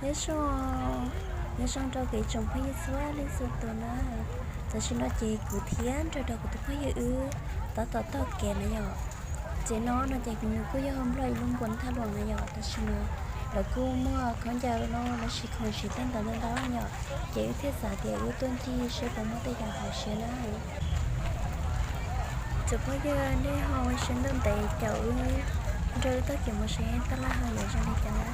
Nhớ song, nhớ song rau kơ ih chong pha yu sua ling sua tua na. Tua si no ce gửi thian rau rau kơ tua pha yu ư, ta ta ta ke na yo. Ce no no ce gửi ñu ku yo hôm lo ih lung buôn tha luang na yo. Tua si no, lơ ku mua khong ja lo, lơ si khong si tan ta na da yo. Ce ư thiet sa tia ư tuan ji, se pong mua te ya ho se na. Tua pha yu ne ho se ndon te cau ư, rau ta ke mua se ta la ha yo ja ne ka na.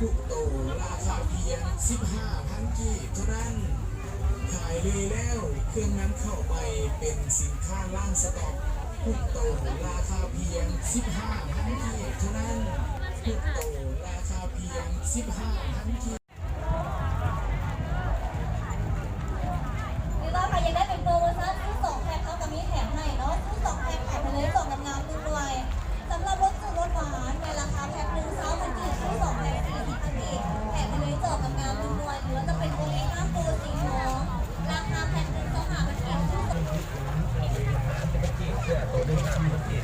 ທຸກໂຕລາຄາພຽງສິບຫ້າພັນກີບເທົ່ານັ້ນ. ຂາຍເລີຍແລ້ວ ເຄື່ອງນຳເຂົ້າໃໝ່ເປັນສິນຄ້າລ້າງສະຕັອກ. ທຸກໂຕລາຄາພຽງສິບຫ້າພັນກີບເທົ່ານັ້ນ. ທຸກໂຕລາຄາພຽງສິບຫ້າພັນກີບ. ຫຼືວ່າໃຜຢາກໄດ້ເປັນໂປຣໂມຊັນ ຊື້ສອງແພັກ ເຮົາກໍມີແຖມໃຫ້ເນາະ. ຊື້ສອງແພັກ ແຖມໄປເລີຍ ຊອງງາມໆ ໜຶ່ງໜ່ວຍ. ສຳລັບລົດຈືດລົດຫວານ ໃນລາຄາແພັກໜຶ່ງ ຊາວພັນກີບ ຊື້ສອງແພັກ ສີ່ສິບພັນກີບ ແຖມໄປເລີຍ ຊອງງາມໆ ໜຶ່ງໜ່ວຍ ຫຼືວ່າຈະເປັນໂກລີ້ນ້ຳໂປສີທອງ ລາຄາແພັກໜຶ່ງ ຊາວຫ້າພັນກີບ ຊື້ສອງ ໂຕໜຶ່ງຫ້າສິບພັນກີບ.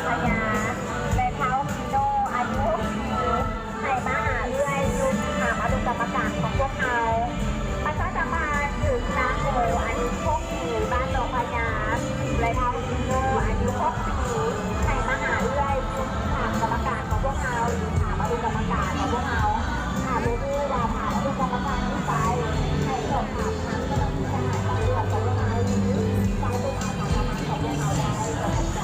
ພະຍາ ແລະ ທ້າວ ມີໂນ ອາຍຸຫົກສິບ ໃຫ້ມາຫາເອື້ອຍຢູ່ທີ່ຖາມອະນຸກຳມະການຂອງພວກເຮົາ. ປະຊາສຳພັນເຖິງນາງໂມ ອາຍຸຫົກປີ ບ້ານໜອງພະຍາ ແລະ ທ້າວ ມີໂນ ອາຍຸຫົກປີ ໃຫ້ມາຫາເອື້ອຍຢູ່ທີ່ຖາມກຳມະການຂອງພວກເຮົາ ຫຼື ຖາມອະນຸກຳມະການຂອງພວກເຮົາ. ຫາກບໍ່ຮູ້ວ່າຖາມອະນຸກຳມະການຢູ່ໃສ ໃຫ້ສອບຖາມທາງເຈົ້າໜ້າທີ່ທະຫານຕຳຫຼວດຂອງພວກເຮົາ ຫຼື ຝ່າຍເປັນອາສາສະໝັກຂອງພວກເຮົາໄດ້. ຂໍຂອບໃຈ.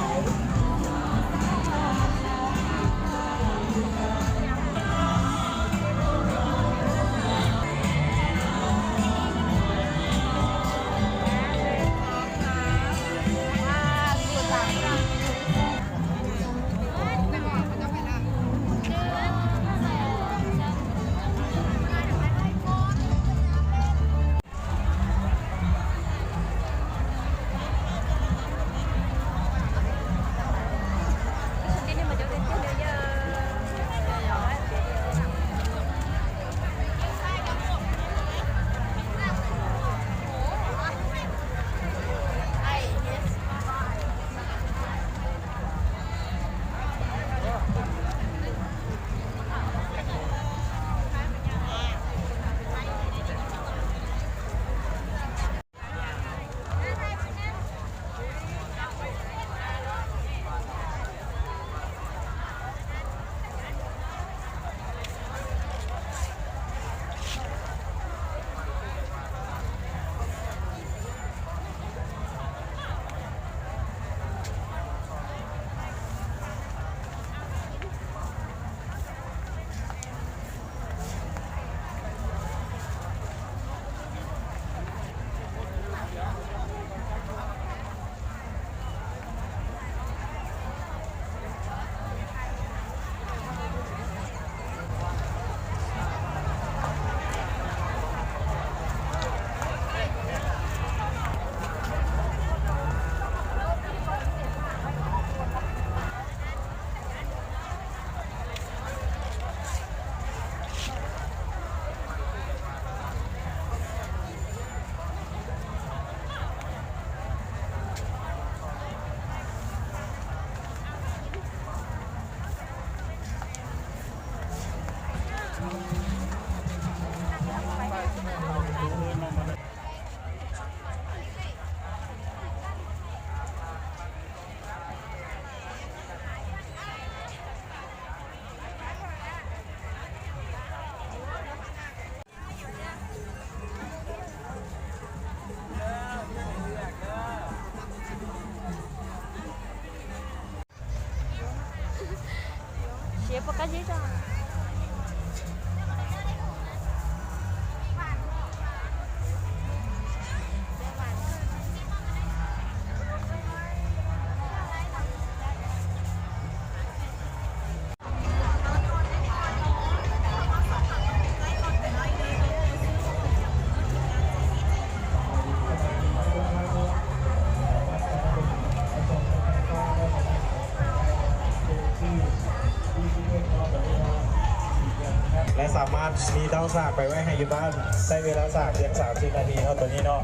ແລະ ສາມາດມີເຕົາສາກໄປໄວ້ໃຫ້ຢູ່ບ້ານ ໃຊ້ເວລາສາກພຽງສາມສິບນາທີເນາະ ໂຕນີ້ເນາະ.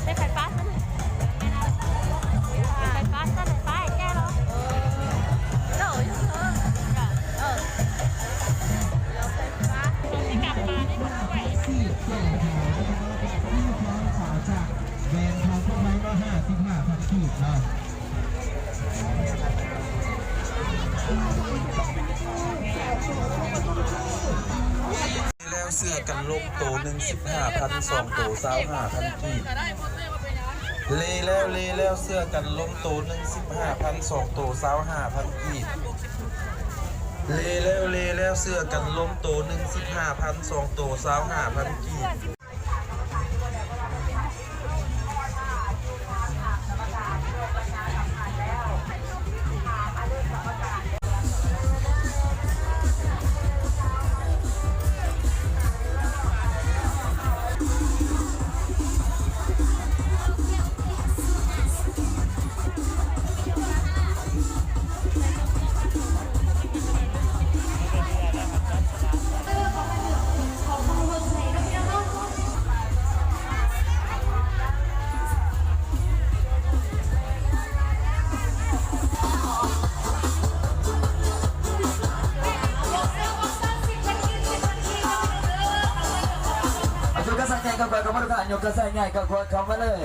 ໃຊ້ໄຟຟ້າຊັ້ນ ໃຊ້ໄຟຟ້າຊັ້ນ ໄຟຟ້າແກ້ເນາະ ເອີ ເອີ ເອີ ເອີ ໄຟຟ້າ ຈາກແບຣນຂອງພວກເຮົາເນາະ ຫ້າສິບຫ້າພັນກີບເນາະ. ສ ເສື້ອກັນລົມໂຕໜຶ່ງສິບຫ້າພັນ ສອງໂຕຊາວຫ້າພັນກີບ. ເລແລ້ວ ເລແລ້ວ ເສື້ອກັນລົມໂຕໜຶ່ງສິບຫ້າພັນ ສອງໂຕຊາວຫ້າພັນກີບ. ເລແລ້ວ ເລແລ້ວ ເສື້ອກັນລົມໂຕໜຶ່ງສິບຫ້າພັນ ສອງໂຕຊາວຫ້າພັນກີບ. ຍົກກະສາຍໃຫຍ່ເຂົ້າໄປ ເຂົ້າມາ ລູກຄ້າ ຍົກກະສາຍໃຫຍ່ເຂົ້າໄປ ເຂົ້າມາເລີຍ.